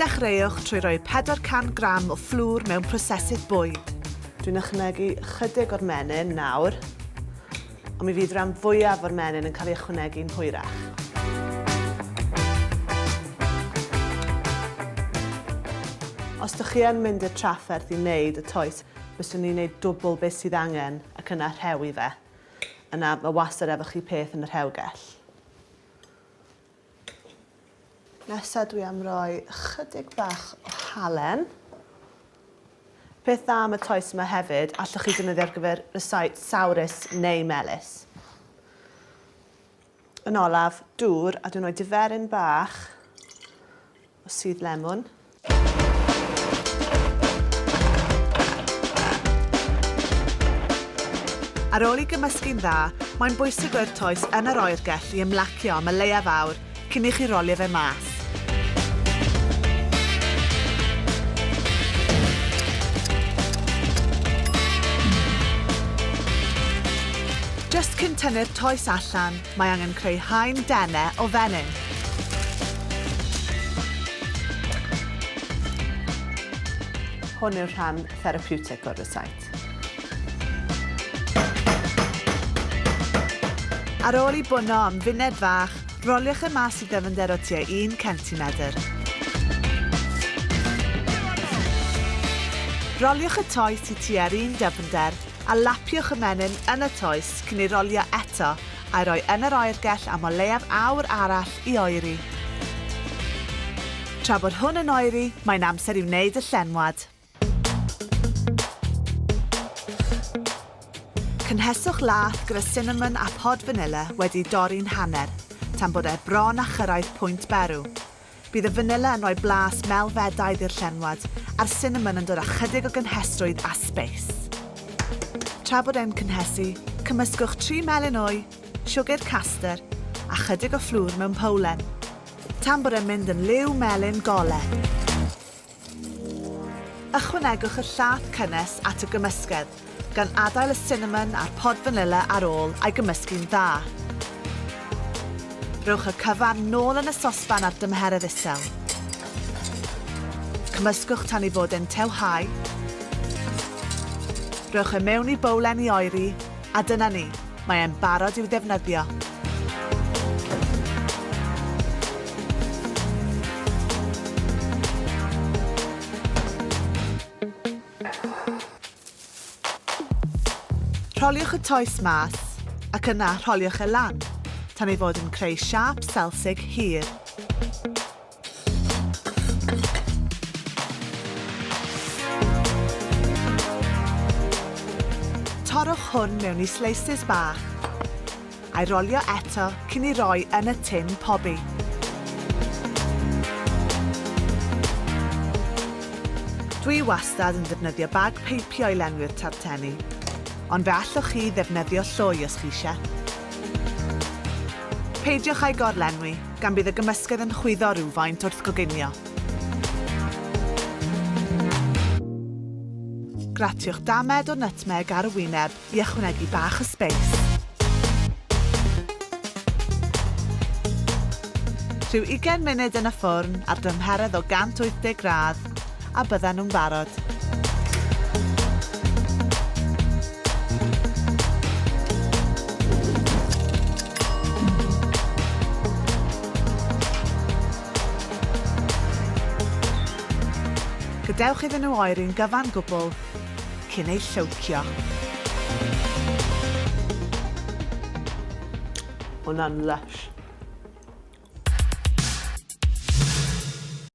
Dechreuwch trwy roi 400 gram o fflwr mewn prosesydd bwyd. Dwi'n ychwanegu ychydig o'r menyn nawr, ond mi fydd rhan fwyaf o'r menyn yn cael ei ychwanegu'n hwyrach. Os dych chi yn mynd i'r trafferth i wneud y toes, byswn i'n wneud dwbl beth sydd angen ac yna rhewi fe. Yna mae wastad efo chi peth yn y rhewgell. Nesa dwi am roi chydig bach o halen. Peth dda am y toes yma hefyd, allwch chi defnyddio ar gyfer rysáit sawrus neu melys. Yn olaf, dŵr, a dwi'n rhoi diferyn bach o sudd lemwn. Ar ôl i gymysgu'n dda, mae'n bwysig roi'r toes yn yr oergell i ymlacio am o leiaf awr cyn i chi rolio fe mas. Jyst cyn tynnu'r toes allan, Mae angen creu haen dene o fenyn. Hwn yw'r rhan therapiwtig o'r rysáit. Ar ôl i bwno am funed fach, roliwch e mas i ddyfnder o tua un centimedr. Roliwch y toes i tua'r un dyfnder a lapiwch y menyn yn y toes cyn ei rolio eto a'i roi yn yr oergell am o leiaf awr arall i oeri. Tra bod hwn yn oeri, mae'n amser i wneud y llenwad. Cynheswch lath gyda sinamon a pod fanila wedi dorri'n hanner, tan bod e bron â chyrraedd pwynt berw. Bydd y fanila yn rhoi blas melfedaidd i'r llenwad, a'r sinamon yn dod â chydig o gynhesrwydd a sbeis. Tra bod e'n cynhesu, cymysgwch tri melyn wy, siwgr caster, a chydig o fflwr mewn powlen, tan bod e'n mynd yn liw melyn gole. Ychwanegwch y llath cynnes at y gymysgedd, gan adael y sinamon a'r pod fanila ar ôl a'i gymysgu'n dda. Rhowch y cyfan nôl yn y sosban ar dymheredd isel. Cymysgwch tan ei fod e'n tewhau. Rhowch e mewn i bowlen i oeri, a dyna ni, mae e'n barod i'w ddefnyddio. Rholiwch y toes mas, ac yna rholiwch e lan, tan ei fod yn creu siâp selsig hir. Torrwch hwn mewn i sleisus bach, a'i rolio eto cyn ei roi yn y tin pobi. Dwi wastad yn defnyddio bag peipio i lenwi'r tartenni, ond fe allwch chi ddefnyddio llwy os chi eisiau. Peidiwch â'i gorlenwi, gan bydd y gymysgedd yn chwyddo rywfaint wrth goginio. Gratiwch damed o nutmeg ar y wyneb i ychwanegu bach o sbeis. Rhyw ugain munud yn y ffwrn ar dymheredd o 180 gradd a byddan nhw'n barod. Gadewch iddyn nhw oeri'n gyfan gwbl cyn eu llowcio. Hwnna'n lush.